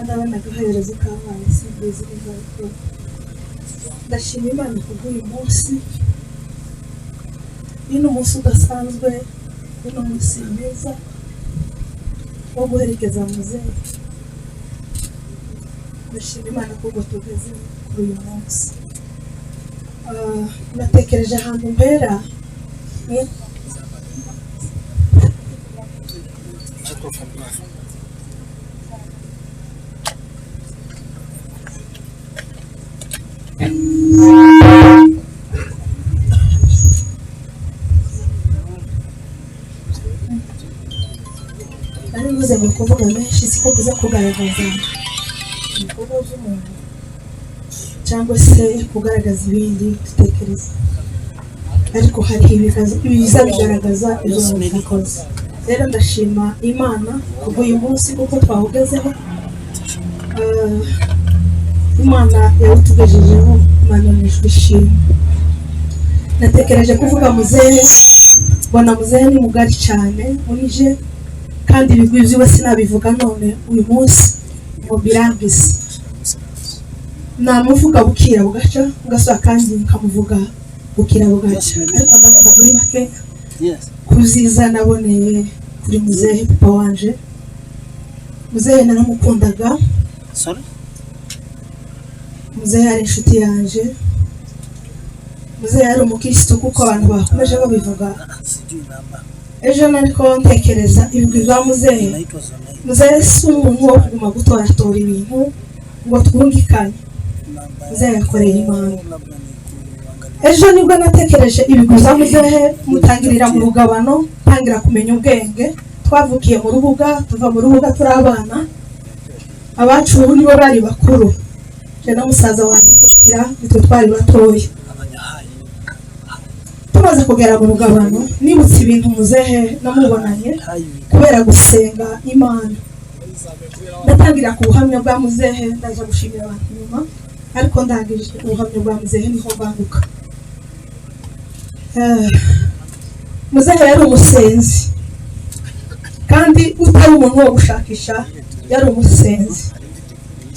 Ndabona agaherezo k'amazi, simbizi neza, ariko ndashima Imana kubw'uyu munsi. Uyu ni umunsi udasanzwe, uyu ni umunsi mwiza wo guherekeza muzehe. Ndashima Imana kuko tugeze kuri uyu munsi. Natekereje ahantu mpera. Nari mvuze ngo kuvuga menshi siko kuza kugaragaza ibikorwa by'umuntu cyangwa se kugaragaza ibindi dutekereza, ariko hari ibiza bigaragaza ibyo umuntu akoze. Rero ndashima Imana kubw'uyu munsi kuko twawugezeho. Imana yawutugejejeho, Imana ni ishimwe. Natekereje kuvuga muzehe, mbona muzehe ni mugari cyane muri je, kandi ibigwi byiwe sinabivuga none uyu munsi ngo birangize. Namuvuga bukira bugaca, ngasubira kandi nkamuvuga bukira bugaca, ariko ndavuga muri make kuziza naboneye kuri muzehe papa wanje. Muzehe naramukundaga. Sorry? Muzehe yari inshuti yanje. Muzehe yari umukirisitu, kuko abantu bakomeje babivuga. Sijui namba. Ejo nariko ntekereza ibigwi bya muzehe. Inaitwa Zonai. Muzehe si umuntu wo kuguma gutoratora ibintu ngo twungikanye. Namba Muzehe yakoreye Imana. labda ni kuangalia. Ejo nibwo natekereje ibigwi bya muzehe, mutangirira mu rugabano, ntangira kumenya ubwenge. Twavukiye mu Rubuga, tuva mu Rubuga turi abana. Abacu ubu nibo bari bakuru, je na musaza wanjye kurikira nitwe twari batoya. Abanyahai. Tumaze kugera mu rugabano, nibutse ibintu muzehe namubonanye Hai. kubera gusenga Imana. Ndatangira ku buhamya bwa muzehe, ndaza gushimira abantu nyuma, ariko ndangije ubuhamya bwa muzehe niho mbanguka. Muzehe yari umusenzi, kandi utari umuntu wo gushakisha, yari umusenzi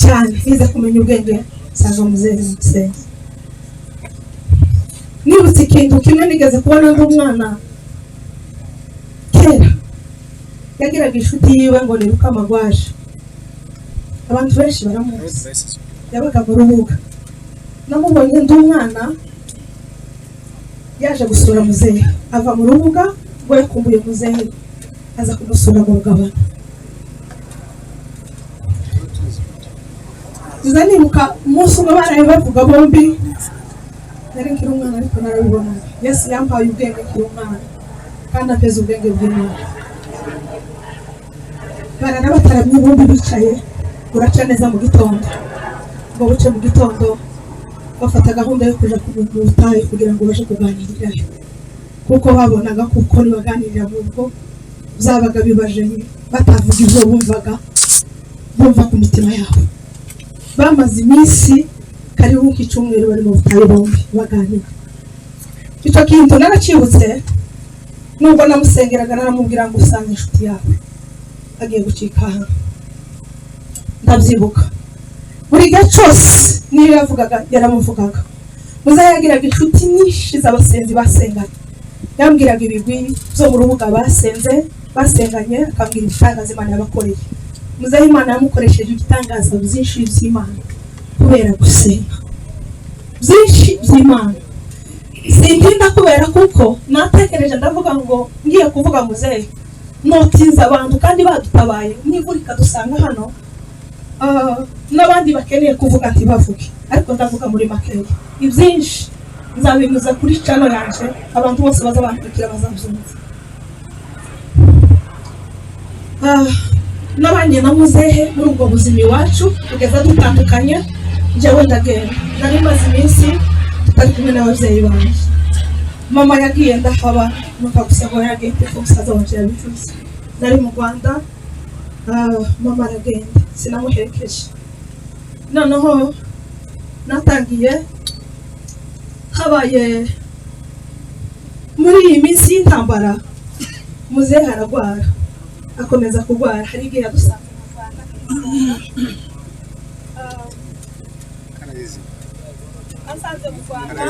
cyane. Nize kumenya ubwenge nsanga muzehe ni umusenzi. Nibutse ikintu kimwe nigeze kubona ndi umwana kera. Yagiraga inshuti yiwe ngo ni Rukamagwaje, abantu benshi baramuzi, yabaga mu Rubuga. Namubonye ndi umwana yaje gusura muzehe, ava mu Rubuga ngo yakumbuye muzehe, aza kumusura mu rugabano. Nza nibuka umunsi umwe baraye bavuga bombi. Nari nkiri umwana ariko narabibonaga. Yesu yampaye ubwenge nkiri umwana, kandi ampeza ubwenge bw'Imana. Barara bataramye bombi bicaye, buraca neza mu gitondo. Ngo buce mu gitondo, bafata gahunda yo kuja mu butayu kugira ngo baje kuganirirayo, kuko babonaga kuko nibaganirira mu rugo byabaga bibajenye, batavuga ibyo bumvaga bumva ku mitima yabo. Bamaze iminsi karibu nk'icyumweru bari mu butayu bombi baganira. Icyo kintu naracibutse. Nubwo namusengeraga, naramubwira ngo usange inshuti yawe agiye gucika hano. Ndabyibuka buri gihe cyose niyo yavugaga yaramuvugaga. Muzehe yagiraga inshuti nyinshi z'abasenzi basenganye. Yambwiraga ibigwi byo mu Rubuga basenze, basenganye, akambwira ibitangaza Imana yabakoreye. Muzehe Imana yamukoresheje ibitangaza byinshi by'Imana kubera gusenga, byinshi by'Imana. Sintinda kubera kuko natekereje, ndavuga ngo ngiye kuvuga muzehe notinze abantu kandi badutabaye, n'imvura ikadusanga hano. N'abandi bakeneye kuvuga ntibavuge, ariko ndavuga muri makeya. Ibyinshi nzabinyuza kuri channel yanje, abantu bose baza bankurikira bazabyumva. Nabanye na muzehe muri ubwo buzima iwacu kugeza dutandukanye. Njyewe ndagenda, nari maze iminsi tutari kumwe n'ababyeyi banjye. Mama yagiye ndahaba, numva gusa ngo yaragiye kuko musaza wanje yabivuze. Nari mu Rwanda. Mama aragenda, sinamuherekeje. Noneho natangiye habaye muri iyi minsi y'intambara, muzehe aragwara, akomeza kurwara. Hari igihe yadusanze mu Rwanda. Bimugora. Asanze mu Rwanda.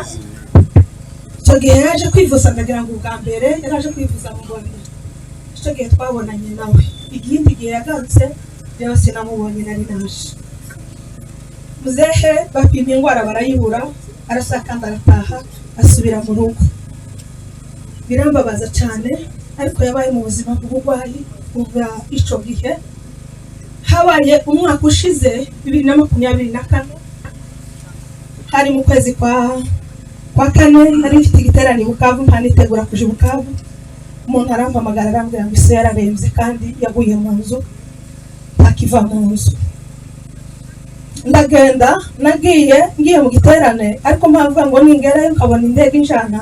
Icyo gihe yaje kwivuza, ndagira ngo ubwa mbere yaraje kwivuza mu Rwanda, icyo gihe twabonanye nawe. Ikindi gihe yagarutse rero sinamubonye, nari naje. Muzehe bapima indwara barayibura, arasakamba, arataha, asubira mu rugo. Birambabaza cyane, ariko yabaye mu buzima bw'uburwayi kuva icyo gihe. Habaye umwaka ushize, 2024, hari mu kwezi kwa kane. Nari mfite igiterane i Bukavu, ntanitegura kuja i Bukavu, umuntu arampamagara, arambwira ngo ise yararembye kandi yaguye mu nzu, ntakiva mu nzu. Ndagenda, nagiye ngiye mu giterane, ariko mpamvu ngo ningerayo nkabona indege injana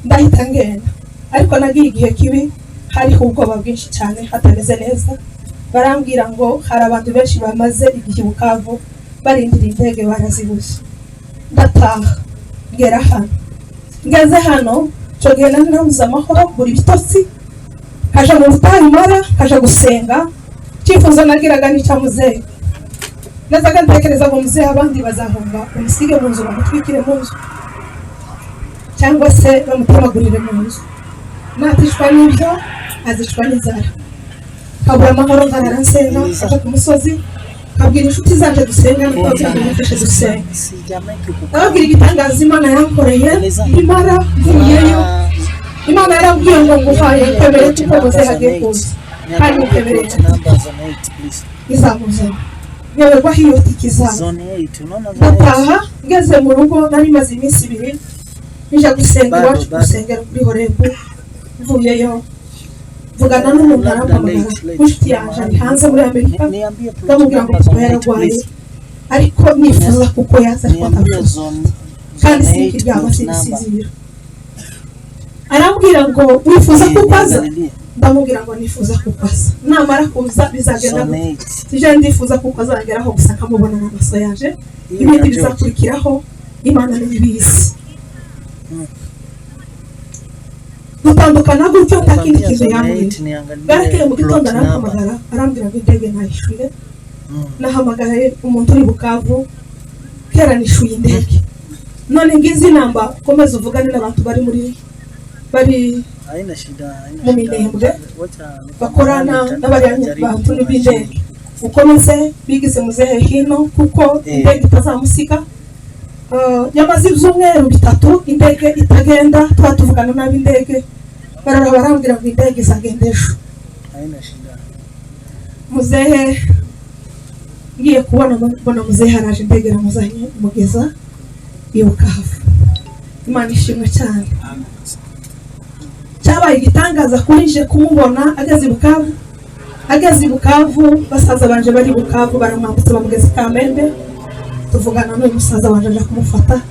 ndahita ngenda. Ariko nagiye igihe kibi, hariho ubwoba bwinshi cyane, hatameze neza. Barambwira ngo hari abantu benshi bamaze igihe i Bukavu barindira indege, barazibuze. Ndataha, ngera hano. Ngeze hano, icyo gihe nari nabuze amahoro, buri bitotsi, kaja mu butayu mara, kaja gusenga. Icyifuzo nagiraga ni icya muzehe. Nazaga ntekereza ngo muzehe abandi bazahunga, bamusige mu nzu, bamutwikire mu nzu cyangwa se bamutemagurire mu nzu. Natishwa n'ibyo, azicwa n'inzara, kabura amahoro. Nkarara nsenga, nkaja ku musozi, nkabwira inshuti zanje dusenga, nkababwira ngo mumfashe dusenga. Ndababwira igitangaza Imana yankoreye. Imara mvuyeyo, Imana yarambwiye ngo nguhaye kwemere kuko muzehe agiye kuza, kandi mukwemereye izamuzana, nyoberwaho iyo tike izaba. Ndataha, ngeze mu rugo, nari maze iminsi 2 nja gusenga iwacu ku rusengero kuri Horebu. Mvuyeyo mvugana n'umuntu, arampamagara w'inshuti yanjye ari hanze muri Amerika. Ndamubwira ngo papa yararwaye, ariko nifuza kuko yaza, ariko ntabishoboye kandi sinkiryama, sinsinzira. Arambwira ngo wifuza kuko aza? Ndamubwira ngo nifuza kuko aza, namara kuza bizagenda gute? Tujye ndifuza kuko azageraho gusa nkamubona n'amaso yaje, ibindi bizakurikiraho Imana niyo ibizi. Dutandukana gutyo, nta kindi kintu yambwiye. Bwarakeye mu gitondo arampamagara, arambwira ngo indege nayishyuye, nahamagaye umuntu uri Bukavu, kera nishyuye indege, none ngizi namba, ukomeze uvugane n'abantu bari muri bari mu Minembwe bakorana n'abariya bantu b'indege, ukomeze bigize muzehe hino kuko indege itazamusiga. Yamaze ibyumweru 3 indege itagenda, tuba tuvugana n'ab'indege, barara barambwira ngo indege izagenda ejo. Muzehe ngiye kubona mbona muzehe araje, indege iramuzanye, imugeza i Bukavu. Imana ishimwe cyane. Cyabaye igitangaza kuri nje kumubona ageze i Bukavu. Ageze i Bukavu, basaza banje bari i Bukavu baramwambutsa, bamugeza i Kamembe. Tuvugana n'uyu musaza wanje aja kumufata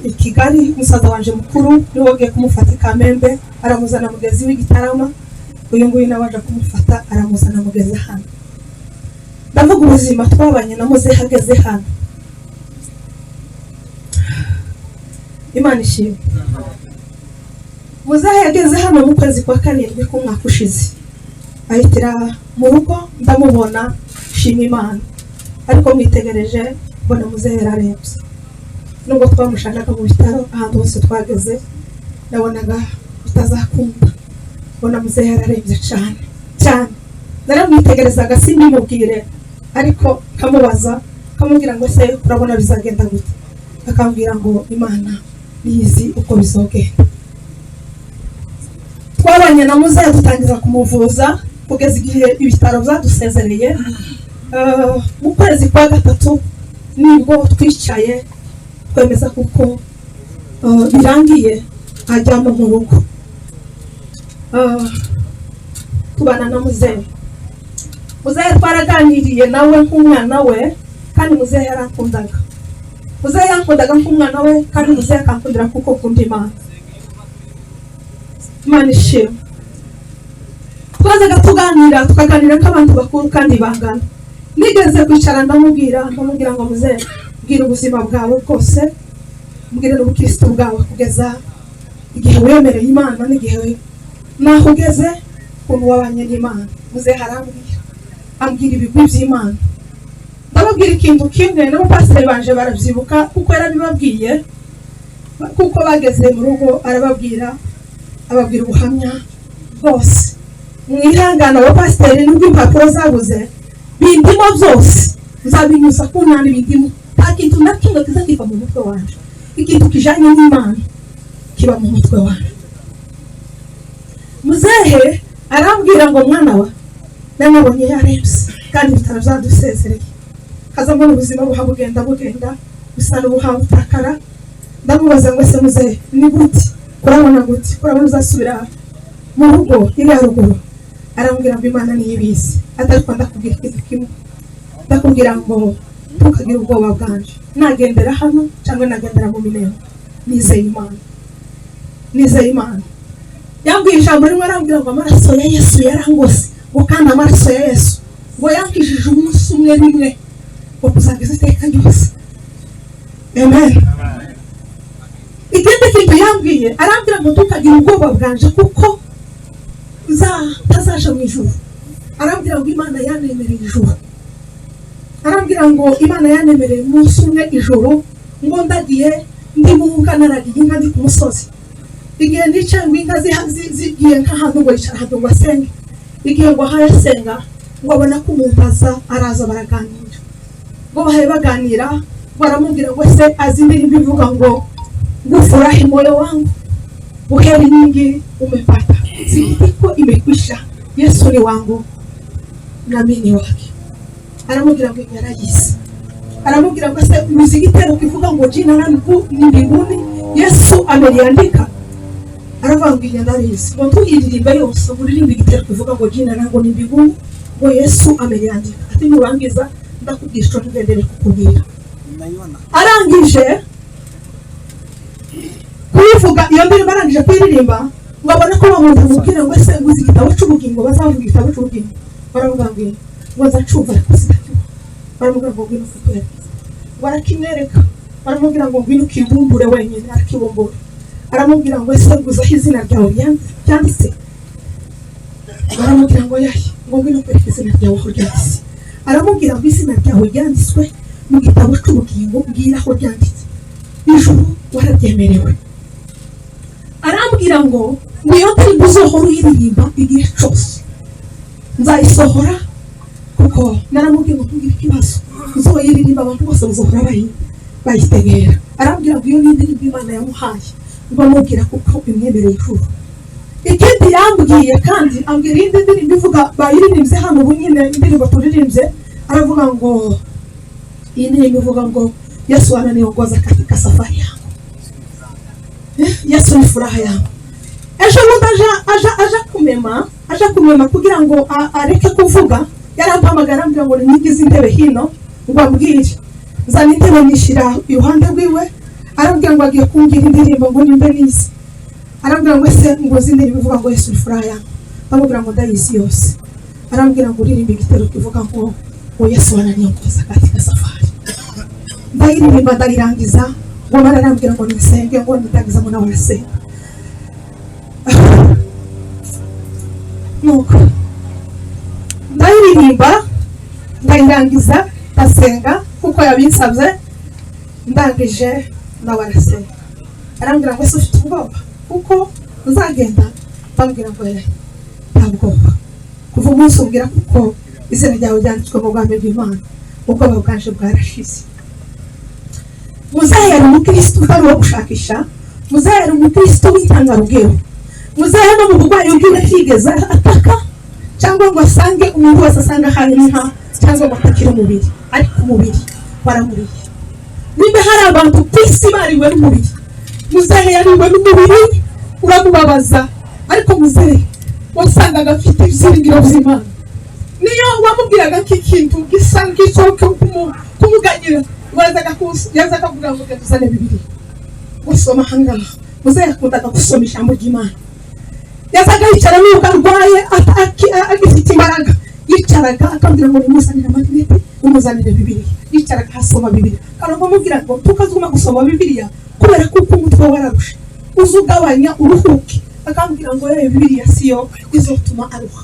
i Kigali. Umusaza wanje mukuru niwe wagiye kumufata i Kamembe, aramuzana mugezi w'igitarama. Uyu nguyu nawe aja kumufata, aramuzana mugeze hano. Ndavuga ubuzima twabanye na muzehe ageze hano. Imana ishimwe. Muzehe yageze hano mu kwezi kwa karindwi k'umwaka ushize, ahitira mu rugo, ndamubona, shima Imana. Ariko mwitegereje mbona muzehe yararembye. Nubwo twamushakaga mu bitaro, ahantu hose twageze nabonaga bitazakunda. Mbona muzehe yararembye cyane cyane. Naramwitegerezaga simbimubwire, ariko nkamubaza, nkamubwira ngo se urabona bizagenda gute? Akambwira ngo Imana niyizi uko bizogenda. Twabanye na muzehe, dutangiza kumuvuza kugeza igihe ibitaro byadusezereye. Mu kwezi kwa gatatu nibwo twicaye twemeza kuko birangiye, ajyamo mu rugo. Tubana na muzehe. Muzehe twaraganiriye nawe nk'umwana we, kandi muzehe yarankundaga. Muzehe yankundaga nk'umwana we, kandi muzehe akankundira kuko akunda Imana. Imana ishimwe. Twazaga tuganira, tukaganira nk'abantu bakuru kandi bangana. Nigeze kwicara ndamubwira, ndamubwira ngo muzehe, mbwira ubuzima bwawe bwose, mbwira n'ubukristo bwawe kugeza igihe wemereye Imana n'igihe naho ugeze, ukuntu wabanye n'Imana. Muzehe arambwira. Ambwira ibigwi by'Imana. Ndababwira ikintu kimwe, n'abapasiteri banje barabyibuka kuko yarabibabwiye, kuko bageze mu rugo arababwira, ababwira ubuhamya bwose. Mwihangane abapasiteri, nubwo impapuro zabuze, bindimo byose nzabinyuza ku ntara. Bindimo, nta kintu na kimwe kiza kiva mu mutwe wanje. Ikintu kijanye n'Imana kiba mu mutwe wanje. Muzehe arambwira ngo: "Mwana wa, namubonye yarembye kandi ibitaro byadusezereye, kaza mbona ubuzima buha bugenda bugenda busa n'ubuha butakara." Ndamubaza ngo: "Ese muzehe, ni gute kurabona, gute kurabona uzasubira mu rugo iriya ruguru?" Arambwira ngo: "Imana niyo ibizi." Ariko ndakubwira ikintu kimwe, ndakubwira ngo ntukagire ubwoba bwanje, nagendera hano cyangwa nagendera mu Minembwe, nizeye Imana, nizeye Imana. Yambwiye ijambo rimwe, arambwira ngo amaraso ya Yesu yarangose, ngo kandi amaraso ya Yesu ngo yankijije umunsi umwe rimwe, ngo kuzageza iteka ryose. Amen. Ikindi kintu yambwiye, arambwira ngo ntukagire ubwoba bwanje kuko ntazaja mu ijuru. Arambwira ngo Imana yanemereye ijuru. Arambwira ngo Imana yanemereye umunsi umwe ijuru, ngo ndagiye ndi mu nka, naragiye inka ndi ku musozi, igihe nicaye ngo inka zigiye nk'ahantu, ngo yicara ahantu ngo asenge. Igihe ngo ahaye asenga, ngo abona ko umuntu aza, araza baraganira. Ngo bahaye baganira, ngo aramubwira ngo ese azi indirimbo ivuga ngo "Ngufurahi moyo wangu, buheri nyingi umepata, sikitiko imekwisha, Yesu ni wangu na mimi ni wake"? Aramubwira ngo yarayizi. Aramubwira ngo ese uzi igitero kivuga ngo "Jina langu ni mbinguni, Yesu ameliandika"? Aravuga ngo iyo ndarizi. Ngo tuyiririmbe yose, ngo uririmbe igitero kivuga ngo "Jina langu ni mbinguni", ngo "Yesu ameliandika". Ati: "Nurangiza ndakubwira ico ntugendere kukubwira." Naiona. Arangije kuyivuga iyo ndirimbo, arangije kuyiririmba, ngo abone ko bamuntu amubwira ngo ese nguzi igitabo cy'ubugingo, bazavuga igitabo cy'ubugingo? Baravuga ngo ngo nzacumva ariko sinacyumva. Baramubwira ngo ngwino ukikwereke. Ngo arakimwereka. Baramubwira ngo ngwino ukibumbure wenyine. Arakibumbura. Aramubwira ngo ese nguzi aho izina ryawe ryanditse? Baramubwira ngo yahe. Ngo ngwino ukwereke izina ryawe aho ryanditse. Aramubwira ngo izina ryawe ryanditswe mu gitabo cy'ubugingo, mbwira aho ryanditse, ijuru warabyemerewe. Arambwira ngo iyo ndirimbo uzohora uyiririmba igihe cyose, nzayisohora, kuko naramubwiye ngo ntugire ikibazo, uzoyiririmba abantu bose bazohora bayitegera. Arambwira ngo iyo ni indirimbo Imana yamuhaye, ngo amubwira kuko imwemereye ijuru. Ikindi yambwiye kandi, ambwira iyindi ndirimbo ivuga, bayiririmbye hano ubu nyine, indirimbo turirimbye. Aravuga ngo iyi ndirimbo ivuga ngo "Yesu ananiongoza katika safari yangu". Eh, "Yesu ni furaha yangu". Ejo bundi aja kumema kugira ngo areke kuvuga, yarampamagara arambwira ngo ninyigize intebe hino ngo ambwire. Nzana intebe nishyira iruhande rwiwe. Arambwira ngo agiye kumbwira indirimbo ngo nimbe nize. Arambwira ngo ese ngo uzi indirimbo ivuga ngo "Yesu ni furaha yangu"? Ndamubwira ngo ndayizi yose. Arambwira ngo uririmbe igitero kivuga ngo "Yesu ananiongoza katika safari". Ndayiririmba ndayirangiza. Ngo arambwira ngo nisenge, ngo ndagiza, ngo nawe arasenga. Nuko ndayiririmba ndayirangiza, ndasenga kuko yabinsabye. Ndangije nawe arasenga. Arambwira ngo ese ufite ubwoba kuko uzagenda? Ndamubwira ngo nta bwoba, kuva umunsi umbwira kuko izina ryawe ryanditswe mu bwami bw'Imana, ubwoba bwanje bwarashize. Muzehe yari umukristo utari uwo gushakisha. Muzehe yari umukristo w'intangarugero. Muzehe no mu burwayi bwiwe ntiyigeze ataka cyangwa ngo asange umuntu wese asanga hari inka cyangwa ngo atakire umubiri, ariko umubiri waramuriye. Nimba hari abantu ku isi bariwe n'umubiri, muzehe yariwe n'umubiri uramubabaza. Ariko muzehe wasangaga afite ibyiringiro by'Imana. Niyo wamubwiraga ko ikintu gisa nk'icyo kumuganyira, yazaga kuvuga ngo genda uzane Bibiliya gusoma ahangaha. Muzehe yakundaga gusoma ijambo ry'Imana. Yazaga yicara nubwo arwaye, agifite imbaraga, yicaraga akambwira ngo nimuzanire amarinete, nimuzanire Bibiliya. Yicaraga asoma Bibiliya. Karangwa amubwira ngo tukazuma gusoma Bibiliya kubera ko uko umutwe wararushe uze ugabanya uruhuke. Akambwira ngo yewe, Bibiliya siyo izotuma aruha.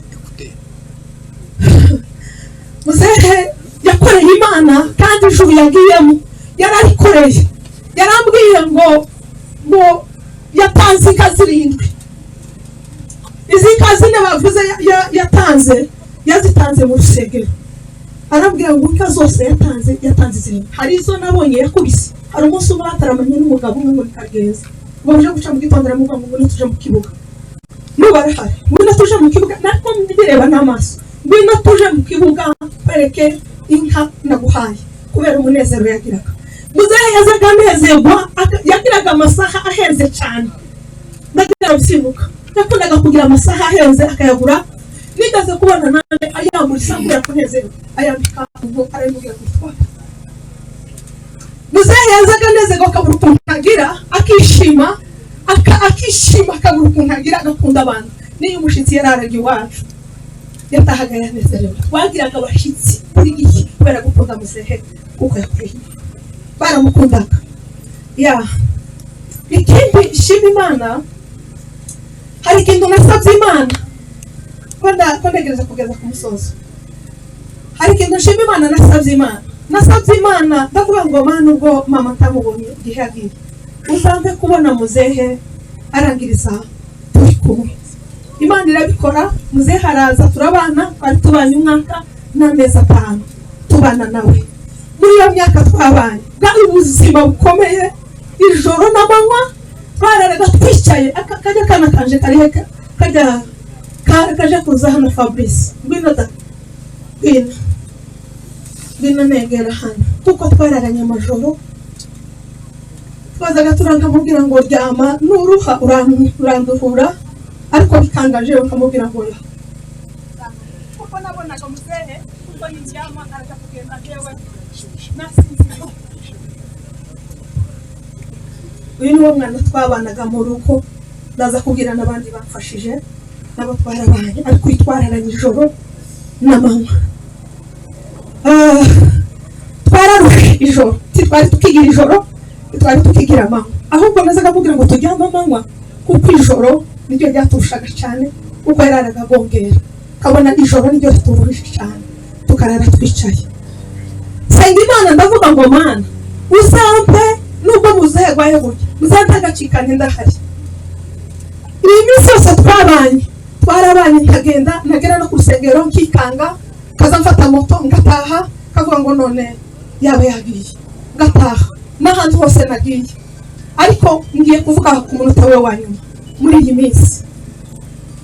Muzehe yakoreye Imana, kandi ijuru yagiyemo yararikoreye. Yarambwiye ngo yatanze inka zirindwi. Izi nka zine bavuze yatanze, yazitanze mu rusengero. Arambwira ngo inka zose yatanze, yatanze zirindwi. Hari izo nabonye yakubise. Hari umunsi umwe bataramanye n'umugabo umwe ngo ni Kagenza, ngo buje guca mu gitondo, aramubwira ngo ngwino tuje mu kibuga. Nubu arahari. Ngwino tuje mu kibuga, nariko mbireba n'amaso. Ngwino tuje mu kibuga kwereke inka naguhaye. Kubera umunezero yagiraga, muzehe yazaga anezerwa, yagiraga amasaha ahenze cyane. Ndagira gusimbuka, yakundaga kugira amasaha ahenze akayagura. Nigeze kubona nanjye ayambura isaha kubera kunezerwa, ayambika ubwo, arayimubwira ngo twara. Muzehe yazaga anezerwa, akabura ukuntu agira, akishima, akishima akabura ukuntu agira, agakunda abantu. N'iyo umushyitsi yararaga iwacu, yatahaga yanezerewe. Twagiraga abashyitsi buri gihe kubera gukunda muzehe, kuko yakoreye, baramukundaga. Ya, ikindi shima Imana, hari ikintu nasabye Imana, ko ntegereza kugeza ku musozo. Hari ikintu nshima Imana nasabye Imana. Nasabye Imana ndavuga ngo: "Mana, ubwo mama ntamubonye igihe yagiye, uzampe kubona muzehe arangiriza turi kumwe." Imana irabikora, muzehe araza turabana. Twari tubanye umwaka n'amezi 5 tubana nawe. Muri iyo myaka twabanye bwari ubuzima bukomeye, ijoro n'amanywa twararaga twicaye. Kajya kana kanje karihe kajya kaje kuza hano. Fabrice, ngwino da, ngwino, ngwino negera hano. Kuko twararanye amajoro, twazaga turankamubwira ngo: "Ryama, nuruha uranduhura." Ariko bikangaje bakamubwira ngo oya, kuko nabonaga muzehe kuko niryama araja kugenda jewe nasinziriye. Uyu ni wo mwana twabanaga mu rugo. Ndaza kubwira n'abandi bamfashije nabo twarabanye, ariko uyu twararanye ijoro n'amanywa. Twararushe ijoro, ntitwari tukigira ijoro, ntitwari tukigira amanywa. Ahubwo nazaga amubwira ngo turyame amanywa, kuko ijoro niryo ryaturushaga cyane, kuko yararaga agongera, kabona ijoro niryo rituruhije cyane, tukarara twicaye. Senga Imana ndavuga ngo: "Mana, uzampe nubwo muzehe gwaye gutya, muzampe agacikane ndahari." Iyi minsi yose twabanye, twarabanye, nkagenda nagera no ku rusengero nkikanga, kaza mfata moto ngataha, kavuga ngo none yaba yagiye, ngataha n'ahandi hose nagiye. Ariko ngiye kuvuga ku munota we wa nyuma muri iyi minsi,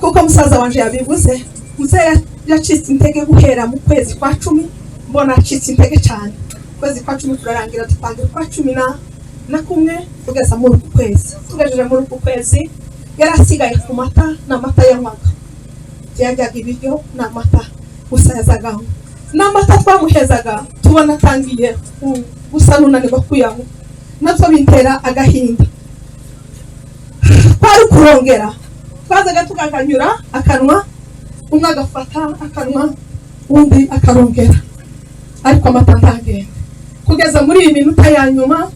kuko musaza wanje yabivuze. Muzehe yacitse intege guhera mu kwezi kwa 10. Mbona acitse intege cyane. Ukwezi kwa 10 turarangira, dutangira ukwa 11 kugeza muri uku kwezi. Tugejeje muri uku kwezi, yari asigaye ku mata n'amata yanywaga. Yaryaga ibiryo n'amata gusa yazagaho, n'amata twamuhezaga tubona atangiye gusa n'unanirwa kuyanywa, nabyo bintera agahinda. Twari kurongera, twazaga tukakanyura akanwa, umwe agafata akanwa, undi akarongera, ariko amata ntagende. Kugeza muri iyi minota ya nyuma,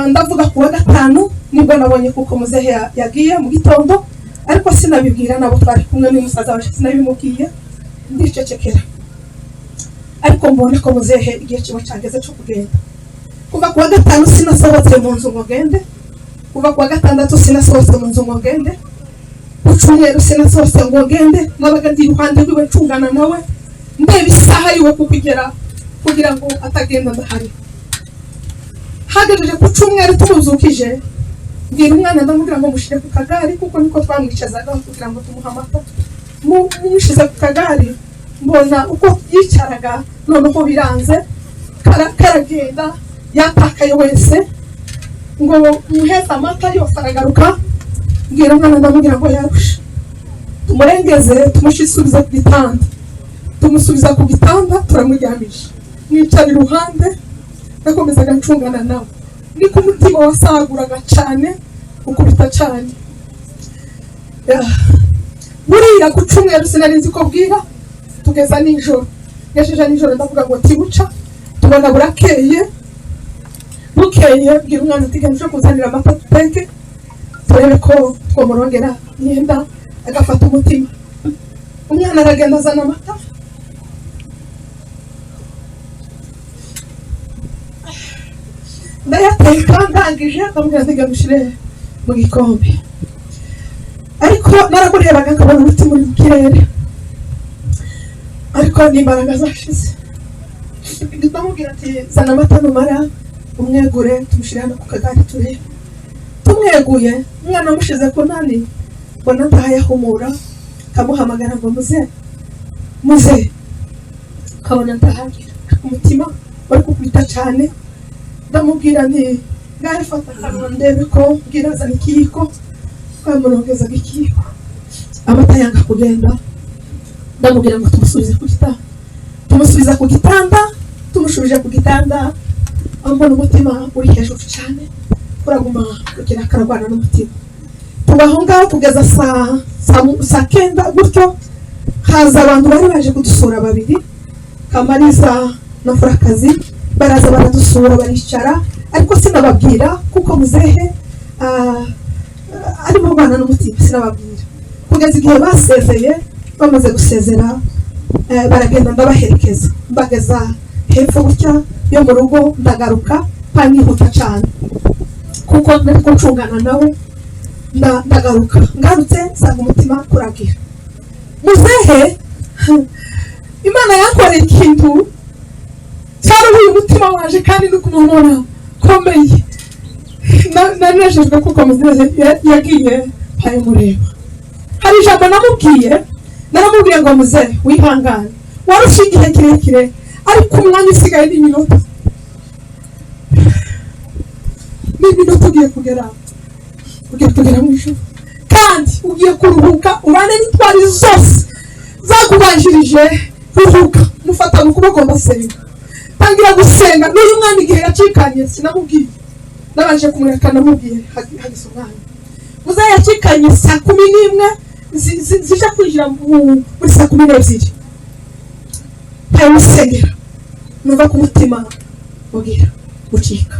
ndavuga ku wa gatanu nibwo nabonye kuko muzehe yagiye mu gitondo, ariko sinabibwira nabo twari kumwe n'umusaza waje, sinabimubwiye, ndicecekera. Ariko mbona ko muzehe igihe kiba cyageze cyo kugenda. Kuva ku wa gatanu sinasohotse mu nzu ngo ngende, kuva ku wa gatandatu sinasohotse mu nzu ngo ngende, ku cyumweru sinasohotse ngo ngende. Nabaga ndi iruhande rwiwe, ncungana nawe, ndeba isaha yiwe kuko igera kugira ngo atagenda ndahari. Hagejeje ku cyumweru tumuzukije, mbwira umwana, ndamubwira ngo mushyire ku kagari, kuko niko twamwicazaga kugira ngo tumuhe amata. Mushyize ku kagari, mbona uko yicaraga noneho biranze, karagenda yatakaye wese. Ngo muheze amata yose aragaruka. Mbwira umwana, ndamubwira ngo yarushe, tumurengeze, tumushisubize ku gitanda. Tumusubiza ku gitanda, turamuryamisha, mwicara iruhande. Nakomezaga ncungana nawe, niko umutima wasaguraga cyane, ukubita cyane. Buriya ku cyumweru sinari nzi ko bwira, tugeza nijoro. Ngejeje nijoro ndavuga ngo tibuca, tubona burakeye. Bukeye bwira umwana ati: "Genda uje kuzanira amata duteke, turebe ko twamurongera yenda agafata umutima." Umwana aragenda azana amata. Ndayateka, ndangije ndamubwira nti gamushire mu gikombe, ariko naramurebaga nkabona umutima uri mu kirere, ariko n'imbaraga zashize. Ndamubwira ati: "Zana amata, numara umwegure, tumushyire hano ku kagare turebe." Tumweguye, umwana amushize ku nani, mbona ntahayahumura. Kamuhamagara ngo: "Muze, muze." Kabona ntahagira umutima wari kukubita cyane. Ndamubwira nti: "Ngahe fata akanwa ndebe ko." Mbwira azana ikiyiko, twamurongezaga ikiyiko, amata yanga kugenda. Ndamubwira ngo tumusubize ku gitanda. Tumusubiza ku gitanda. Tumushubije ku gitanda, mbona umutima uri hejuru cyane, uraguma kugira akarwana n'umutima. Tuba aho ngaho kugeza saa 9 gutyo, haza abantu bari baje kudusura babiri, Kamariza na Furakazi. Baraza baradusura, baricara, ariko sinababwira kuko muzehe arimo arwana n'umutima. Sinababwira kugeza igihe basezeye. Bamaze gusezera, baragenda, ndabaherekeza, mbageza hepfo gutya yo mu rugo. Ndagaruka panihuta cyane kuko nari ncungana nawe. Ndagaruka, ngarutse nsanga umutima kuragira. Muzehe, Imana yankoreye ikintu cyaruhuye umutima waje, kandi no kumubona komeye. Nanejejwe kuko muzehe yagiye mpayemureba. Hari ijambo namubwiye, naramubwiye ngo: "Muzehe, wihangane, warushe igihe kirekire, ariko umwanya usigaye ni iminota, ni iminota. Ugiye kugera mu ijuru kandi ugiye kuruhuka, ubane n'intwari zose zakubanjirije. Ruhuka." Mufata mu kuboko, ndasenga, tangira gusenga. N'uyu mwana igihe yacikanye sinamubwiye, nabanje kumureka, namubwiye hagize umwana. Muzehe yacikanye saa 11 zija kwinjira muri saa 12. Ntamusengera, numva ku mutima ubwira gucika.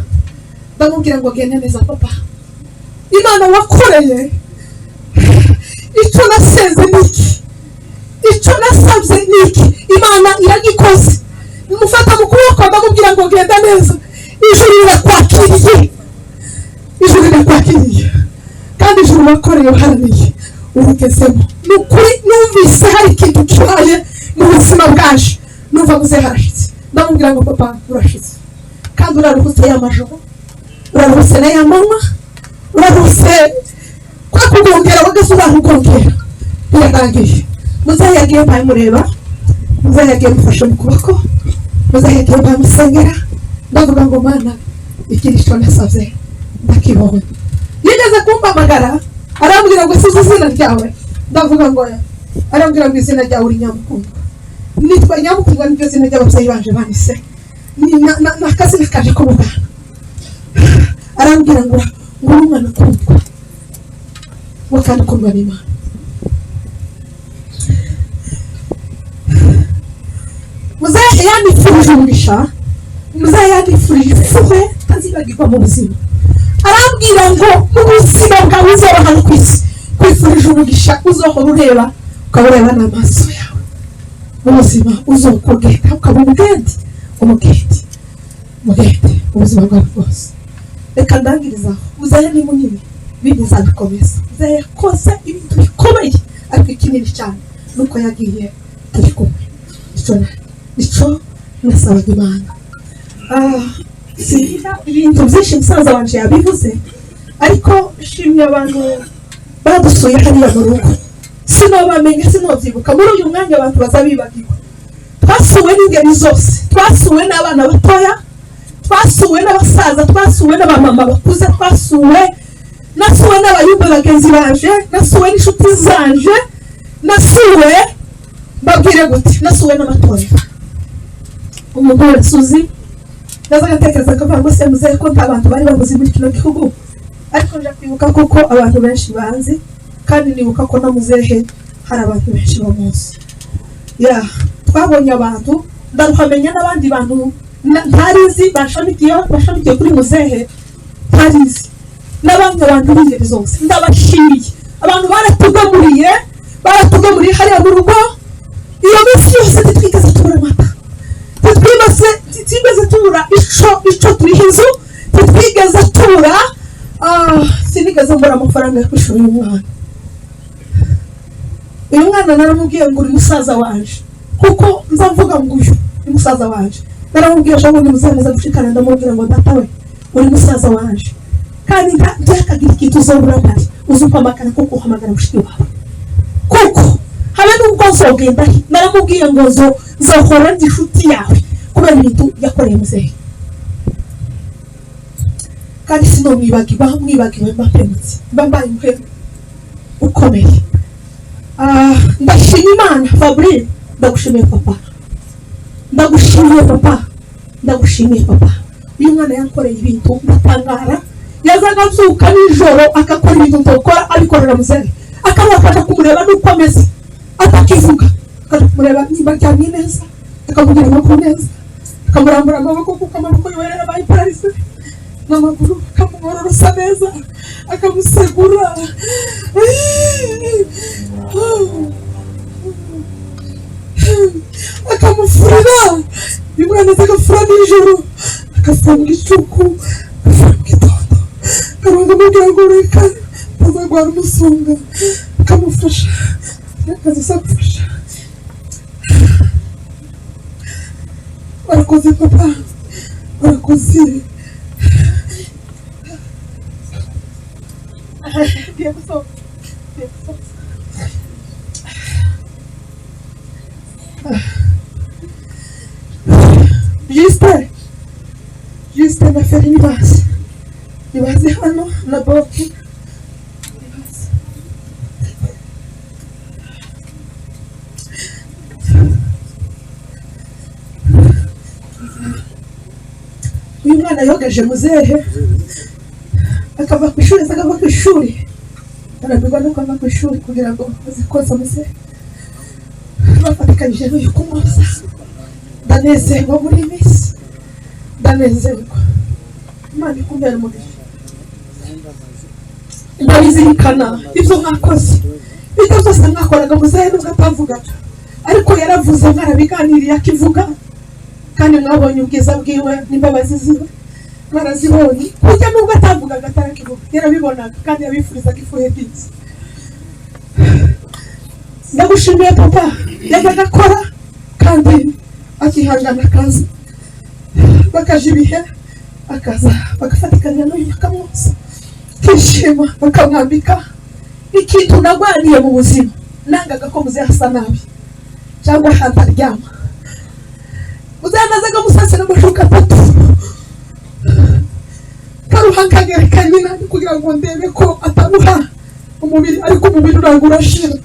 Ndamubwira ngo: "Genda neza papa, Imana wakoreye, icyo nasenze ni iki, icyo nasabye ni iki, Imana iragikoze." Mufata mu kuboko, ndamubwira ngo: "Genda neza, ijuru rirakwakiriye, ijuru rirakwakiriye, kandi ijuru wakoreye uharaniye urugezemo." Ni ukuri numvise hari ikintu kibaye mu buzima bwaje. Numva muzehe harashitse. Ndamubwira ngo: "Papa, urashitse kandi uraruhutse ya majoro, uraruhutse na ya manywa, uraruhutse kwa kugongera wageze urarugongera, birarangiye." Muzehe yagiye mpamureba, muzehe yagiye mufashe mu kuboko, muzehe yagiye mpamusengera. Ndavuga ngo: "Mana, iki nicyo nasabye, ndakibonye." Yigeze kumpamagara, arambwira ngo: "Size izina ryawe?" Ndavuga ngo, arambwira ngo: "Izina ryawe uri Nyamukundwa." Nitwa Nyamukundwa, niryo zina ry'ababyeyi banje banise, ni akazina kaje ko mu bwana. Arambwira ngo uri umwana ukundwa, ngo kandi ukundwa n'Imana. Muzehe yanifurije umugisha, muzehe yanifurije ifuhe ntazibagirwa mu buzima. Arambwira ngo: "Mu buzima bwawe uzaba hano ku isi, kwifurije umugisha uzohora ureba, ukaba ureba n'amaso yawe mu buzima uzokugenda, ukaba umugende, umugende, umugende mu buzima bwawe bwose." Reka ndangiriza aho. Muzehe ni munini, bindi nzabikomeza. Muzehe yakoze ibintu bikomeye, ariko ikinini cyane nuko yagiye turi kumwe. Nicyo nasabaga Imana. Singira ibintu byinshi, musaza wanje yabivuze, ariko nshimye abantu badusuye hariya mu rugo. Sinobamenya, sinobyibuka muri uyu mwanya, abantu baza bibagirwa. Twasuwe n'ingeri zose, twasuwe n'abana batoya, twasuwe n'abasaza, twasuwe n'abamama bakuze, twasuwe, nasuwe n'abayumbe bagenzi banje, nasuwe n'inshuti zanje, nasuwe, mbabwire gute, nasuwe n'amatorero. Umuntu wese uzi naza agatekereza akavuga ngo: "Se muzehe ko nta bantu bari bamuzi muri kino gihugu?" Ariko nja kwibuka kuko abantu benshi banzi, kandi nibuka ko na muzehe hari abantu benshi bamuzi. Ya, twabonye abantu, ndaruhamenya n'abandi bantu ntarizi bashamikiye kuri muzehe ntarizi, n'abandi bantu b'ingeri zose. Ndabashimiye, abantu baratugemuriye, baratugemuriye hariya mu rugo. Iyo minsi yose ntitwigeze tubura amata, ntitwigeze tubura ico turiha inzu. Gutura, sinigeze mbura amafaranga yo kwishura uyu mwana. Uyu mwana naramubwiye ngo uri musaza wanje, kuko nza mvuga ngo uyu ni musaza wanje. Naramubwiye ejo bundi muzemeza gushikana, ndamubwira ngo data we, uri musaza wanje, kandi ntihakagire ikintu uzobura mpari, uzumpamagara kuko uhamagara mushiki wawe, kuko habe nubwo nzogenda he. Naramubwiye ngo nzohora ndi inshuti yawe kubera ibintu yakoreye muzehe, kandi sinomwibagirwa. Mwibagiwe mba mpemutse, mba mbaye umuhemu ukomeye. Ndashima Imana. Fabrice, ndagushimiye papa, ndagushimiye papa, ndagushimiye papa. Uyu mwana yankoreye ibintu ndatangara. Yazaga abyuka nijoro agakora ibintu ntokora, abikorera muzehe, akaba akaja kumureba nuko ameze atakivuga, akaja kumureba niba aryamye neza, akamubwira amakuru neza, akamurambura amaboko kuko amaboko yiwe yarabaye paralysé n'amaguru, akamugororosa neza, akamusegura, akamufurira. Uyu mwana aza agafura nijoro, agafura mu gicuku, agafura mu gitondo, akabanza amubwira ngo reka ntazarwara umusonga, akamufasha akaza agufasha. Warakoze papa, warakoze. Ngiye gusohoka, ngiye gusohoka. Justin, Justin na Feri nibaze, nibaze hano na Boki nibaze. Uyu mwana yogeje muzehe akava ku ishuri, aza akava ku ishuri, arambirwa nuko ava ku ishuri kugira ngo aze koza muzehe, bafatikanyije n'uyu kumwoza. Ndanezerwa muri iyi minsi, ndanezerwa. Imana ikumbera umugisha. Ndabizirikana ibyo mwakoze, ibyo byose mwakoraga muzehe nubwo atavugaga, ariko yaravuze, mwarabiganiriye akivuga, kandi mwabonye ubwiza bwiwe n'imbabazi ziwe mwarazibonye. Kurya nubwo atavugaga atarakivuga, yarabibonaga kandi yabifurizaga ifuhe bwiza. Ndagushimiye papa. Yajyaga akora kandi akihangana, akaza bakaja ibihe, akaza bagafatikanya n'uyu bakamwoza, akishima, bakamwambika. Ikintu nagwaniye mu buzima, nangaga ko muzehe asa nabi cyangwa ahantu aryama. Muzehe nazaga musasira amashuka atatu, karuha nkagereka nyina kugira ngo ndebe ko ataruha umubiri, ariko umubiri uranga urashira,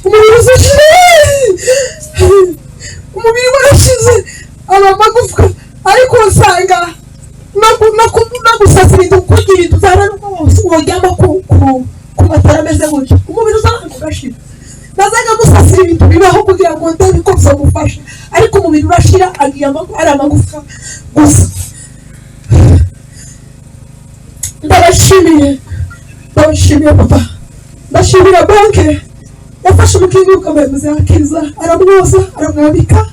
umubiri uzashira, umubiri warashize aba amagufwa. Ariko usanga no gusasira ibintu, kurya ibintu byaba nuko woryama ku matara ameze gutya, umubiri uzanga ugashira. Nazaga musasira ibintu bibaho kugira ngo ndebe ko bizamufasha, ariko umubiri urashira, agiye ari amagufwa gusa. Ndabashimiye, ndabashimiye papa. Ndashimira banke yafashe umukingi ukambaye muzehe akiza, aramwoza, aramwambika.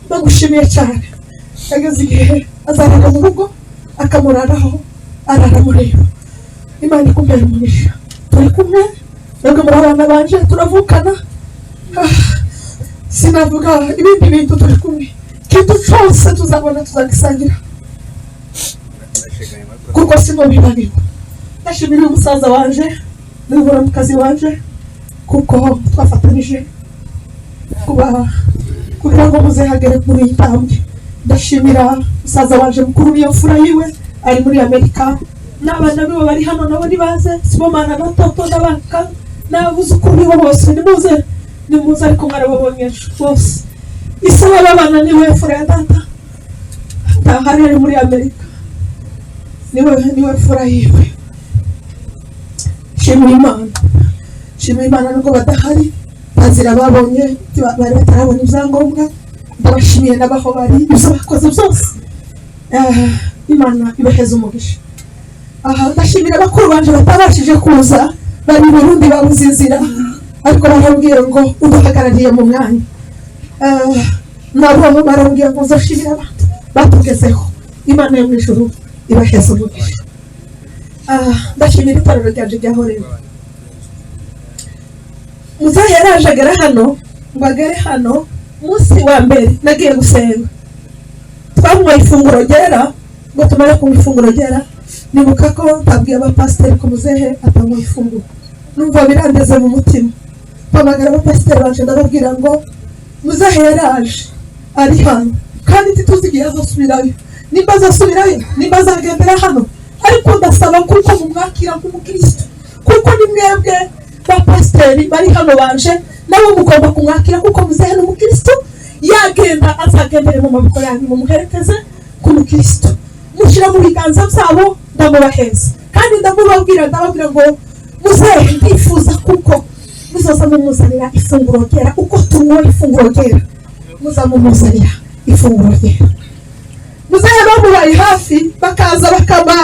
Ndagushimiye cyane. Yageze igihe azarara mu rugo, akamuraraho, araramureba. Imana ikumbera umugisha. Turi kumwe mwebwe muri abana banje, turavukana. Sinavuga ibindi bintu, turi kumwe. Ikintu cyose tuzabona tuzagisangira, kuko sinobibagirwa. Ndashimira uyu musaza wanje n'umuramukazi wanje, kuko twafatanije kuba kugira ngo muzehagere muri iyi ntambwe. Ndashimira musaza wanje mukuru, niyo mfura yiwe ari muri Amerika, n'abana biwe bari hano nabo nibaze, Sibomana na Toto n'abaka n'abuzukuru biwe bose nimuze, nimuze, ariko mwarababonye ejo bose. Ise w'abana niwe mfura ya data, ntahari, ari muri Amerika, niwe mfura yiwe. Shimira Imana, shimira Imana nubwo badahari, nta nzira babonye, bari batarabona ibyangombwa. Ndabashimiye n'abaho bari, ibyo bakoze byose. Imana ibaheze umugisha. Aha ndashimira bakuru banje batabashije kuza, bari i Burundi babuze inzira, ariko barambwiye ngo uduhagarariye mu mwanya. Nabo barambwiye ngo nzashimira abantu. Batugezeho. Imana yo mu ijuru ibaheza umugisha. Ndashimira itorero ryanje rya Horebu. Muzehe yaraje agera hano, ngo agere hano umunsi wa mbere nagiye gusenga, twanyweye ifunguro ryera. Ngo tumare kunywa ifunguro ryera, nibuka ko ntabwiye abapasiteri ko muzehe atanywa ifunguro. Numva birandeze mu mutima, mpamagara abapasiteri banje, ndababwira ngo muzehe yaraje ari hano, kandi ntituzi igihe azasubirayo, nimba azasubirayo, nimba azagendera hano, ariko ndasaba kuko mumwakira nk'umukristo, kuko ni mwebwe bapasiteri bari hano banje, nabo mugomba kumwakira kuko muzehe ni umukristo. Yagenda azagendere mu maboko yanyu, mumuherekeze k'umukristo, mushyira mu biganza byabo. Ndamubaheza kandi ndamubabwira, ndababwira ngo muzehe ndifuza kuko muzaza mumuzanira ifunguro ryera, uko tunywa ifunguro ryera muzamumuzanira ifunguro ryera. Muzehe bamubaye hafi, bakaza bakaba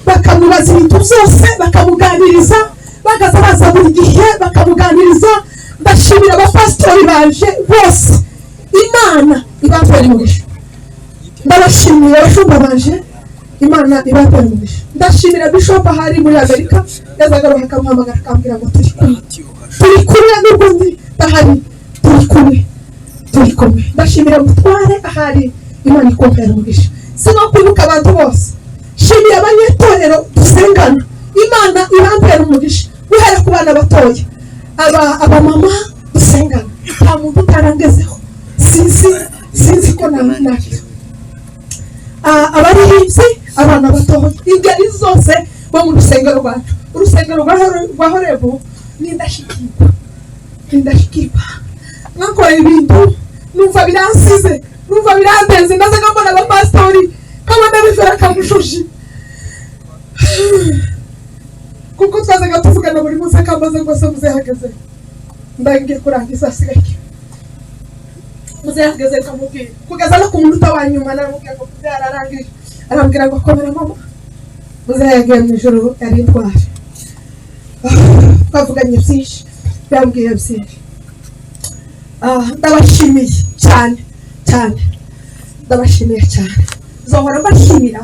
bakamubaza ibintu byose, bakamuganiriza, bakaza baza buri gihe bakamuganiriza. Ndashimira abapasitori baje bose, Imana ibampere umugisha. Ndabashimiye abashumba baje, Imana ibampere umugisha. Ndashimira bishop ahari muri Amerika, yazaga bakamuhamagara akambwira ngo turi kumwe, turi kumwe, nubwo ndi ndahari, turi kumwe, turi kumwe. Ndashimira mutware ahari, Imana ikumpera umugisha. Sino kwibuka abantu bose. Shimiye abanyetorero dusengana, Imana ibampera umugisha, guhera ku bana batoya, aba abamama dusengana, nta muntu utarangezeho. Sinzi ko nakira abaririmbyi, abana batoya, ingeri zose bo mu rusengero rwacu, urusengero rwa Horebu ni indashyikirwa, ni indashyikirwa. Mwakoreye ibintu numva biransize, numva birandenze. Ndazaga mbona abapasitori, nkabona bifera kamushushi, kuko twazaga tuvugana buri munsi, akambaza ngo se muzehageze? Ndagiye kurangiza, asigaye muzehageze, nkamubwira kugeza no ku munota wa nyuma. Naramubwira ngo muzehe ararangije, arambwira ngo komera mama. Muzehe yagiye mu ijoro, yari intwari. Twavuganye byinshi, yambwiye byinshi. Ndabashimiye cyane cyane, ndabashimiye cyane, nzohora mbashimira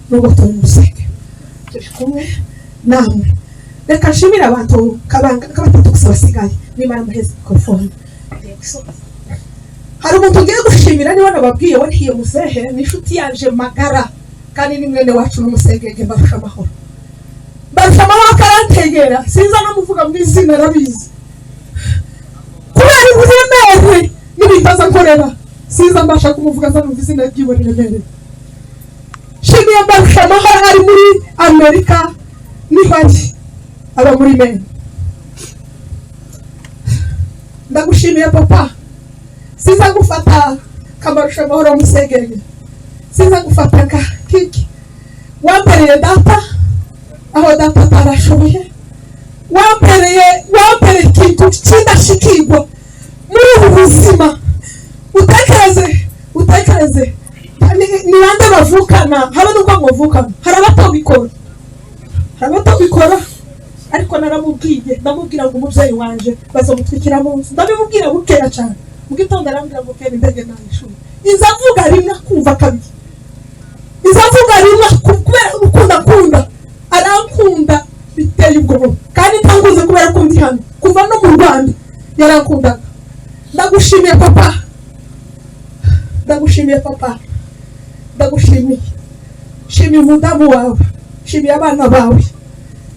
nubwo turi mu rusengero, turi kumwe namwe. Reka nshimire abantu kabatatu gusa basigaye, nimara muheze mikorofone. Hari umuntu ugiye gushimira, niba nababwiye warihiye muzehe, ni inshuti yanje magara kandi ni mwene wacu n'umusengenge, Mbarusha Amahoro. Mbarusha Amahoro akarantegera, sinza no muvuga mu izina, arabizi kubera uburemere n'ibintu aza nkorera, sinza mbasha kumuvuga, aza numva izina ryiwe riremereye. Shimiye Mbarusha Amahoro, ari muri Amerika, niho ari, aba muri Maine. Ndagushimiye papa, sinza gufata kamarusha Amahoro musegenge, sinza gufata ka kiki wampereye data aho data atarashoboye, wampereye ikintu cy'indashyikirwa muri ubu buzima. Utekereze ni bande bavukana, habe n'ubwo muvukana, hari abatabikora, hari abatabikora, ariko naramubwiye, ndamubwira ngo umubyeyi wanje bazamutwikira mu nzu. Ndabimubwira bukera cyane mu gitondo, arambwira ngo kera indege nayishuri iza avuga rimwe akumva kabiri, iza avuga rimwe kubera urukundo akunda, arankunda biteye ubwoba, kandi ntanguze kubera ko ndi hano, kuva no mu Rwanda yarankundaga. Ndagushimiye papa, ndagushimiye papa, ndagushimiye. Shimiye umudamu wawe, shimiye abana bawe,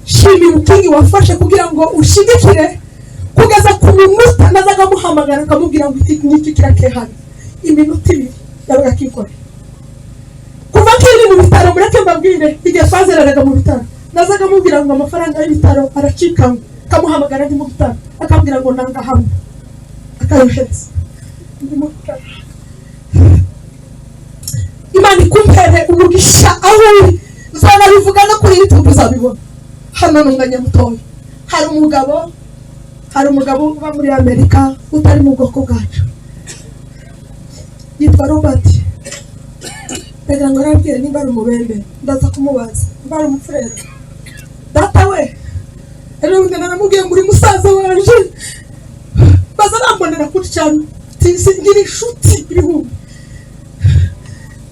shimiye umukingi wafashe kugira ngo ushigikire kugeza ku munota nazaga muhamagara akamubwira ngo iki ngiki kirakehana, iminota 2 yabaga akikorera. Kuva kiri mu bitaro, mureke mbabwire, igihe twazereraga mu bitaro, nazaga mubwira ngo amafaranga y'ibitaro aracikanywe, akamuhamagara ndi mu bitaro, akambwira ngo nanga hamwe, akayohereza ndi mu bitaro. Imana ikumpere umugisha aho uri, uzanabivuga no kuri YouTube uzabibona. Hano ni umwanya mutoya. Hari umugabo uba muri Amerika utari mu bwoko bwacu, yitwa Robert. Ndagira ngo arabwire nimba ari umubembe, ndaza kumubaza nimba ari umufurere. Data we rero ubundi naramubwiye ngo uri musaza wanje, baza bambonera kuri cyane, ngira inshuti ibihumbi.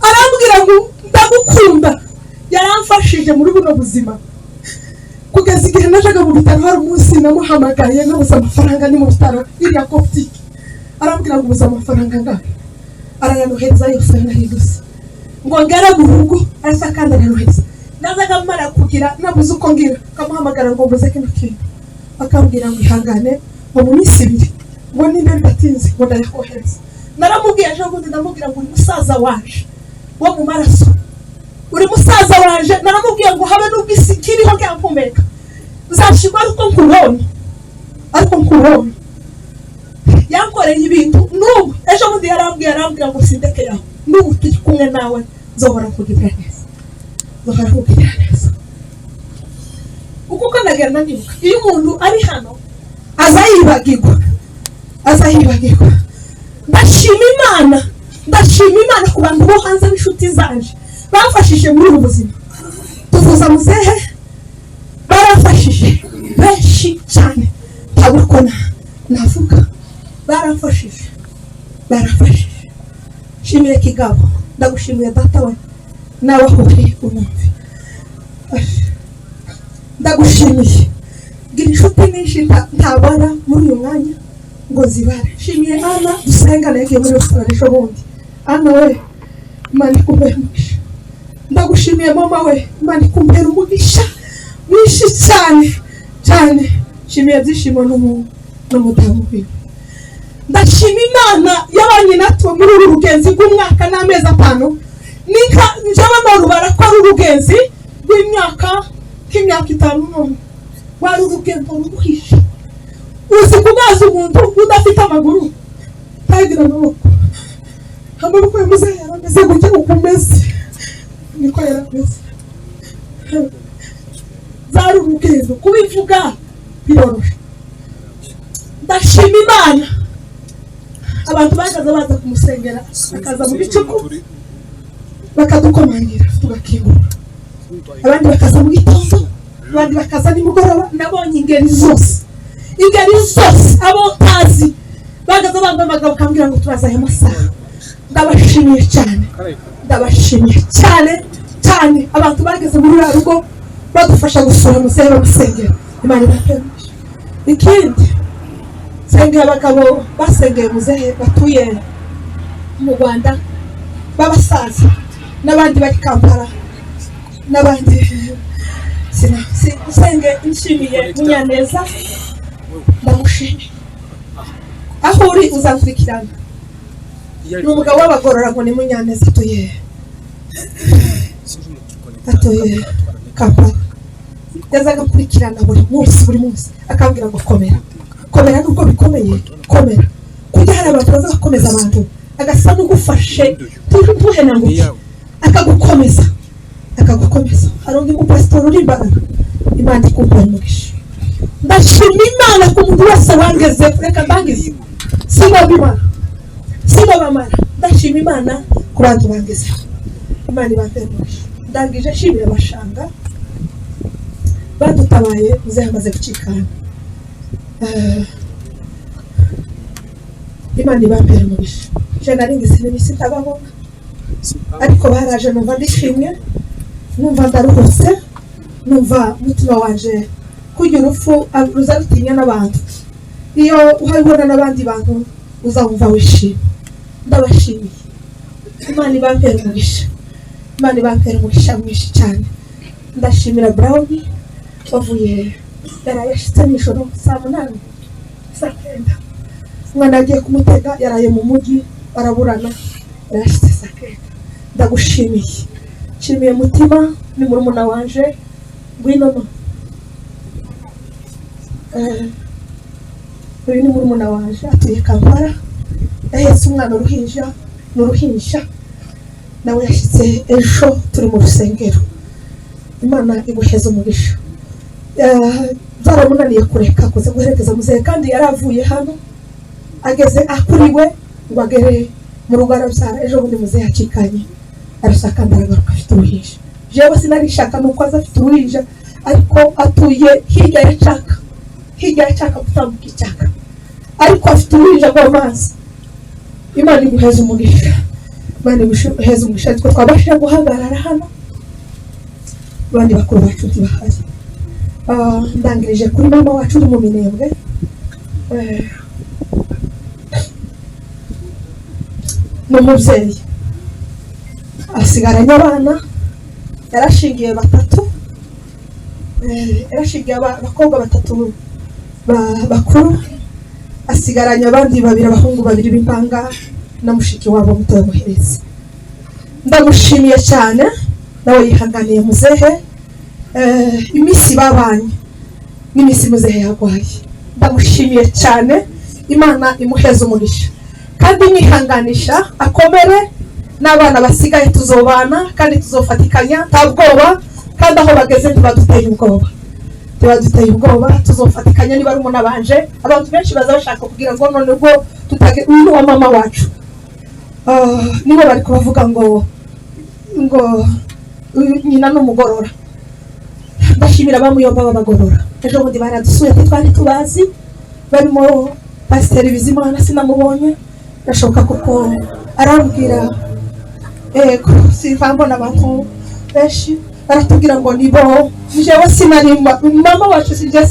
Arambwira Ndamubwira ngo ndagukunda. Yaramfashije muri buno buzima kugeza igihe najaga mu bitaro. Hari umunsi namuhamagaye nabuze amafaranga, ni mu bitaro iriya Coptique, arambwira ngo ubuze amafaranga angahe? Arayanohereza yose nariguze ngo ngere mu rugo. Arasa kandi aranohereza. Nazaga mara kugira nabuze uko ngira, nkamuhamagara ngo mbuze kino kintu, akambwira ngo ihangane, ngo mu minsi 2, ngo nimba bidatinze, ngo ndayakohereza. Naramubwiye ejo bundi, ndamubwira ngo uri musaza waje wo mu maraso, uri musaza wanje. Naramubwiye ngo habe n'ubwo isi ikiriho ngiye, nzashirwa ariko nkubonye, ariko nkubonye. Yankoreye ibintu n'ubu. Ejo bundi yarambwiye, arambwira ngo sindeke yaho, n'ubu turi kumwe nawe, nzohora nkugirira neza, nzohora nkugirira neza. Uko ndagenda nibuka, iyo umuntu ari hano aza yibagirwa, aza yibagirwa. Ndashima Imana, ndashima Imana ku bantu bo hanze b'inshuti zanje bamfashije muri ubu buzima. Tuvuza muzehe, barafashije benshi cyane, ntabwo uko navuga, baramfashije, barafashije. Nshimiye Kigabo, ndagushimiye data we, nawe aho uri unyumve, ndagushimiye. Gira inshuti nyinshi ntabara muri uyu mwanya ngo zibare. Nshimiye Ana dusengana, yagiye muri resitora ejo bundi. Ana we, Imana ikumpera umugisha. Ndagushimiye mama we, Imana ikumpera umugisha mwinshi cyane cyane. Nshimiye Byishimo n'umudamu wiwe. Ndashima Imana yabanye natwe muri uru rugenzi rw'umwaka n'amezi 5. Ninka njyewe norubara ko ari urugenzi rw'imyaka, nk'imyaka 5. None wari urugendo ruruhije. Uzi kubaza umuntu udafite amaguru, ntagira amaboko? Amaboko ya muzehe yarameze gutya, uko umeze niko yarameze. Zari urugendo, kubivuga biroroshye. Ndashima Imana, abantu bakaza baza kumusengera, bakaza mu bicuku bakadukomangira tugakingura, abandi bakaza mu gitondo, abandi bakaza nimugoroba. Nabonye ingeri zose, ingeri zose. Abo ntazi bagaza bampamagara bakambwira ngo turaza aya masaha. Ndabashimiye cyane, ndabashimiye cyane cyane. Abantu bageze muri uriya rugo badufasha gusura muzehe, bamusengera, Imana ibahe. Ikindi, nsengeye abagabo basengeye muzehe batuye mu Rwanda b'abasaza, n'abandi bari Kampala, n'abandi nsenge. Nshimiye Munyaneza, ndamushimiye. Aho uri uzankurikirana. Ni umugabo w'abagorora, ngo ni Munyaneza, atuye Kampala. Yazaga akurikirana buri munsi, buri munsi akambwira ngo komera, komera, nubwo bikomeye, komera. Kujya hari abantu baza bakomeza abantu, agasa n'ugufashe ntuhenanguke, akagukomeza, akagukomeza. Hari undi mupasitori uri imbaraga, Imana ikumpera umugisha. Ndashima Imana ku muntu wese wangeze. Reka ndangize, sinobimara, sinobamara. Ndashima Imana ku bantu bangezeho, Imana ibampere umugisha. Ndangije nshimira abashanga badutabaye muzehe amaze gucikana. Imana ibampere umugisha. Je nari ngize n'iminsi itababona, ariko baraje, numva ndishimye, numva ndaruhutse, numva umutima wanje. Kurya urupfu ruza rutinya n'abantu, iyo uhabibona n'abandi bantu uzawumva wishimye. Ndabashimiye, Imana ibampere umugisha, Imana ibampere umugisha mwinshi cyane. Ndashimira Brown wavuye, yaraye ashitse nijoro saa 8, saa 9. Umwana yagiye kumutega, yaraye mu mujyi baraburana, yarashitse saa 9. Ndagushimiye. Nshimiye Mutima, ni murumuna wanje. Ngwino no. Uyu ni murumuna wanje, atuye Kampala, yahetse umwana uruhinja, ni uruhinja. Nawe yashyitse ejo turi mu rusengero. Imana iguheza umugisha. Byaramunaniye kureka kuza guherekeza muzehe, kandi yari avuye hano ageze akuriwe ngo agere mu rugo arabyara. Ejo bundi muzehe acikanye, arashaka aragaruka afite uruhinja. Jewe sinarishaka nuko aza afite uruhinja, ariko atuye hirya ya Caka, hirya ya Caka, gutambuka icyaka, ariko afite uruhinja rw'amazi. Imana iguheza umugisha. Imana iguheze umugisha, twe twabashije guhagarara hano, abandi bakuru bacu ntibahari. Ndangirije kuri mama wacu uri mu Minembwe. Ni umubyeyi asigaranye abana, yarashingiye batatu, yarashingiye abakobwa batatu bakuru, asigaranye abandi babiri, abahungu babiri b'impanga na mushiki wabo mutoya Muherezi. Ndamushimiye cyane, nawe yihanganiye muzehe, iminsi babanye n'iminsi muzehe yarwaye. Ndamushimiye cyane, Imana imuheze umugisha kandi mwihanganisha akomere, n'abana basigaye tuzobana kandi tuzofatikanya nta bwoba, kandi aho bageze ntibaduteye ubwoba, ntibaduteye ubwoba, tuzofatikanya. Niba ari umuntu abanje, abantu benshi baza bashaka kugira ngo none ubwo tutage uyu ni uwa mama wacu. Nibo bari kubavuga ngo uyu nyina ni umugorora. Ndashimira abamuyomba b'abagorora, ejo bundi baradusuye ntitwari tubazi, barimo Pasiteri Bizimana, sinamubonye, birashoboka kuko arambwira ego simva mbona abantu benshi baratubwira ngo nibo. Jewe sinari mama wacu, sijya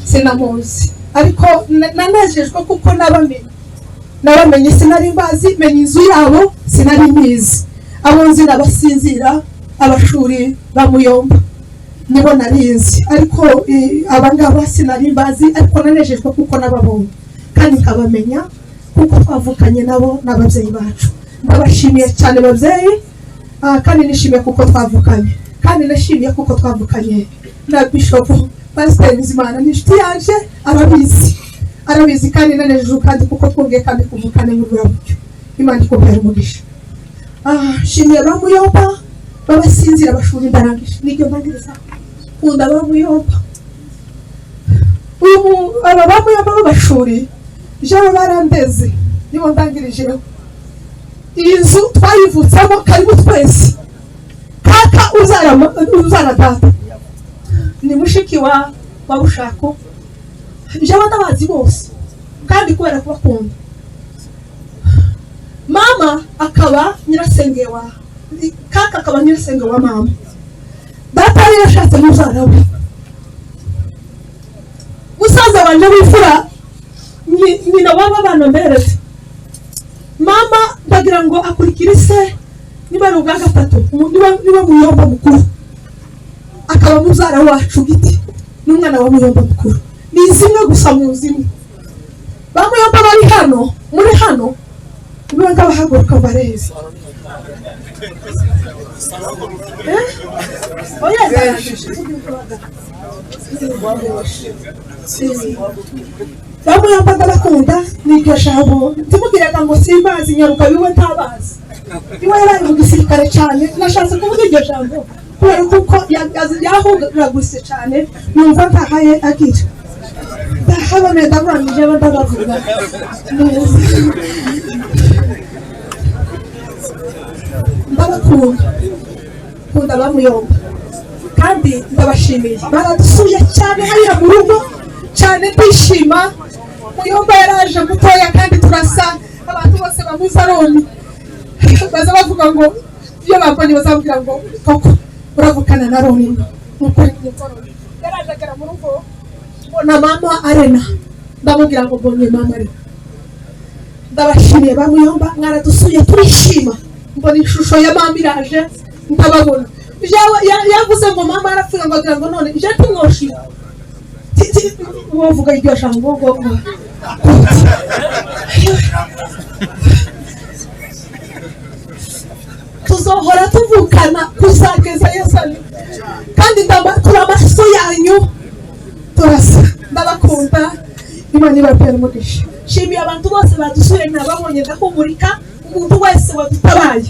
sinamuzi, ariko nanejejwe kuko nabamenye, sinari mbazi, menya inzu yabo sinari mbizi, abo nzi n'abasinzira abashuri bamuyomba nibo narizi, ariko aba ngaba sinari mbazi, ariko nanejejwe kuko nababonye kandi nkabamenya kuko twavukanye nabo n'ababyeyi bacu. Ndabashimiye cyane babyeyi, kandi nishimiye kuko twavukanye, kandi nashimiye kuko twavukanye na Bishop Pasiteri Bizimana, ni inshuti yanje, arabizi, arabizi, kandi nanejejwe kandi kuko twongeye kandi kuvukana muri buriya buryo. Imana ikubera umugisha. Nshimiye bamuyomba babasinzira abashuri, ndarangije niryo ndangiriza. Nkunda bamuyomba, uyu aba bamuyomba b'abashuri jewe barandeze, nibo ndangirijeho. Iyi nzu twayivutsemo karibu twese, kaka uzara data ni mushiki wa Bushako, jewe ndabazi bose kandi kubera kubakunda. Mama akaba nyirasenge wa kaka, akaba nyirasenge wa mama, data yari yashatse mubyara we, musaza wanje w'imfura, nyina w'aba bana mberetse mama, ndagira ngo akurikire ise, niba ari ubwa gatatu, niba muyomba mukuru akaba mubyara wacu giti n'umwana wa muyomba mukuru, ni zimwe gusa mu zimwe bamuyomba bari hano muri hano, niba ngabahaguruka barebe. Oya, ndarangije. Bamuyombaga bakunda n'iryo jambo ntimugiraga ngo simbazi, nyaruka biwe ntabazi, iwe yaraye mu gisirikare cyane. Nashatse kuvuga iryo jambo kubera kuko yahungaguse cyane, numva ntahaye agira ndahabone, ndaburangije ndabavuga neza, ndabakunda, nkunda bamuyomba kandi ndabashimiye, baradusuye cyane hariya mu rugo cyane, ndishima. Muyomba yaraje mutoya kandi turasa, abantu bose bamuzi aroni baza bavuga ngo iyo bambonye bazambwira ngo koko uravukana na Roni, nukuri yaraje agera mu rugo mbona mama arena, ndamubwira ngo mbonye mama arena. Ndabashimiye bamuyomba, mwaradusuye turishima, mbona ishusho ya mama iraje ndababona. Yavuze ngo mama arapfuye ngo agira ngo none je tumwoshira wovuga iryo jambo ngo tuzohora tuvukana kuzageza Yesu ari, kandi turi amaraso yanyu, turasa, ndabakunda, Imana ibabere umugisha. Nshimiye abantu bose badusuye, nababonye ndahumurika, umuntu wese wadutabaye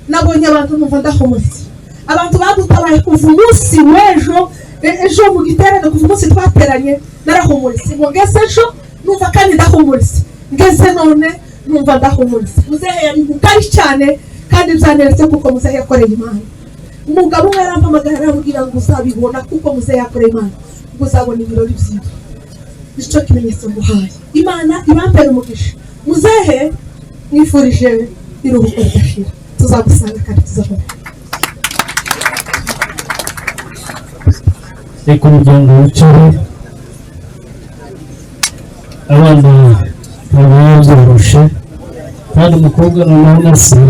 nabonye abantu numva ndahumuritse, abantu badutabaye kuva umunsi w'ejo, ejo mu giterane, kuva umunsi twateranye narahumuritse, ngo ngeze ejo numva kandi ndahumuritse, ngeze none numva ndahumuritse. Muzehe yari mugari cyane kandi byaneretse kuko muzehe yakoreye Imana. Umugabo umwe yarampamagaye arambwira ngo uzabibona kuko muzehe yakoreye Imana, ngo uzabona ibirori byiwe, nicyo kimenyetso nguhaye. Imana ibambere umugisha. Muzehe mwifurije Iruhuko ridashira, tuzagusanga kandi tuzahora. Reka umuryango wicare. Abana ntabwo byoroshe, kandi umukobwa noneho na se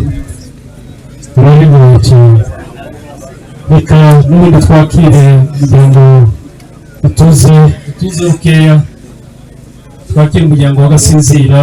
birabigoye cyane. Reka n'ubundi twakire umuryango, utuze, utuze bukeya. Twakire umuryango wa Gasinzira.